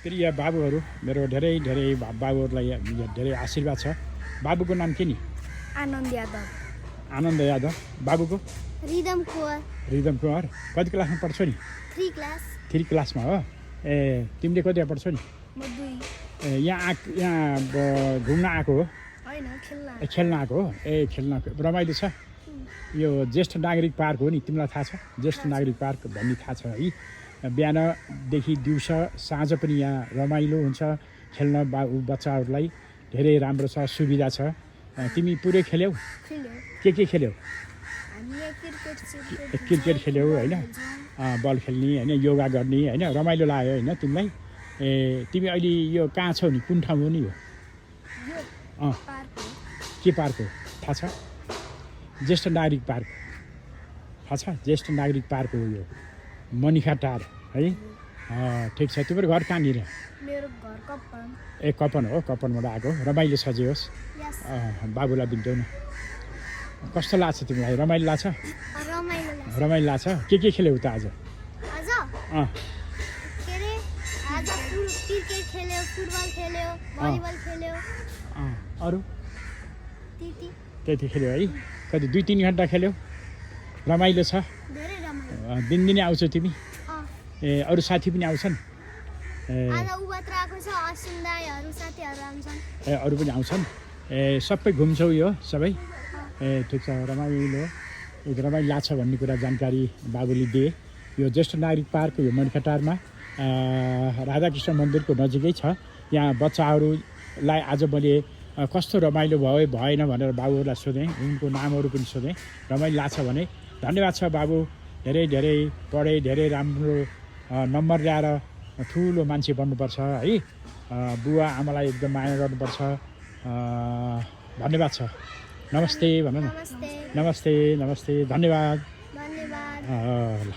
प्रिय बाबुहरू मेरो धेरै धेरै बाबुहरूलाई धेरै आशीर्वाद छ। बाबुको नाम के नि? आनन्द यादव। आनन्द यादव। बाबुको? रिदम कुवर। रिदम कुवर। कति क्लासमा पढ्छौ नि? 3 क्लास। 3 क्लासमा हो। ए तिमीले कतिमा पढ्छौ नि? म 2। यहाँ घुम्न आएको हो? हैन, खेल्न। खेल्न आएको हो। ए खेल्न रमाइलो छ। यो ज्येष्ठ नागरिक पार्क हो नि, तिमीलाई थाहा छ? ज्येष्ठ नागरिक पार्क भन्ने थाहा छ है? बिहानदेखि दिउँसो साँझ पनि यहाँ रमाइलो हुन्छ खेल्न बच्चाहरूलाई धेरै राम्रो छ, सुविधा छ। तिमी पुरै खेल्यौ? के खेल्यौ? हामीले क्रिकेट खेल्यौ होइन? बल खेल्ने होइन, योगा गर्ने होइन, रमाइलो लाग्यो होइन तिमीलाई? ए तिमी अहिले यो कहाँ छौ नि? कुन ठाउँ हो नि यो? के पार्क हो थाहा छ? ज्येष्ठ नागरिक पार्क थाहा छ? ज्येष्ठ नागरिक पार्क हो यो, मनिखा टार है। ठिक छ। तिम्रो घर कहाँनिर? मेरो घर कप्पन। ए कपन हो, कपनबाट आएको। रमाइलो छ जे होस्। बाबुलाई बिन्थ्यौ न। कस्तो लाग्छ तिमीलाई? रमाइलो लाग्छ? रमाइलो लाग्छ। के खेल्यौ त आज? आज क्रिकेट खेल्यो, फुटबल खेल्यो, भलिबल खेल्यो। अरू? त्यति खेल्यो है? कति 2-3 घन्टा खेल्यौ? रमाइलो छ? धेरै रमाइलो। दिनदिनै आउँछौ तिमी? ए अरू साथी पनि आउँछन्? आज उबाट आएको छ, असुन्दायहरू साथीहरू आउँछन्। ए अरू पनि आउँछन्? ए सबै घुम्छौ यो सबै? ए ठिक छ। रमाइलो रमाइलो लाग्छ भन्ने कुरा जानकारी बाबुले दिए। यो ज्येष्ठ नागरिक पार्क यो मनिखाटारमा राधाकृष्ण मन्दिरको नजिकै छ। यहाँ बच्चाहरूलाई आज मैले कस्तो रमाइलो भयो भएन भनेर बाबुहरूलाई सोधेँ, उनको नामहरू पनि सोधेँ। रमाइलो लाग्छ भने धन्यवाद छ बाबु। धेरै धेरै पढे, धेरै राम्रो नम्बर ल्याएर ठुलो मान्छे बन्नुपर्छ है। बुवा आमालाई एकदम माया गर्नुपर्छ। धन्यवाद छ। नमस्ते भन न। नमस्ते। नमस्ते नमस्ते। धन्यवाद। धन्यवाद। ल।